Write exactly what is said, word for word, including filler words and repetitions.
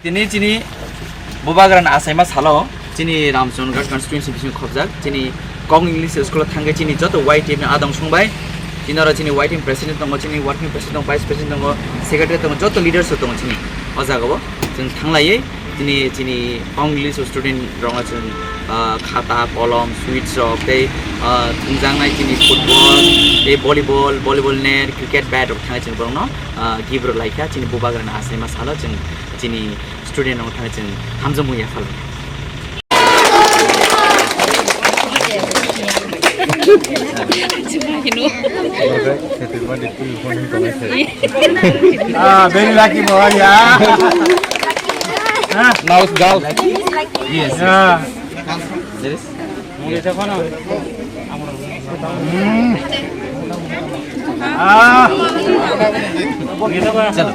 Tini chini Bubagrani achaima salo chini Ramchandra constituency bising khobjak chini Kong English School o thangwi chini joto Y T F ni adong sungbai chini oro chini Y T F president tongo, chini working president tongo, vice president tongo, secretary tongo, joto leaders rok tongo chini o jaga o. Chwng thanglaiwi chini chini Kong English student rokno chwng ah, khata, kolom, sweets rok tei ah, thwngjaknai chini football tei volleyball, volleyball net, cricket bat rok thangwi chwng borokno ah, gift rok laikha chini Bubagrani achaima salo chwng chini student rok thangwi chwng hamjakmung yapharlai. Ah, very lucky boy, yeah. Now it's girl. Yes. Yeah. There is. Ah. Chalo.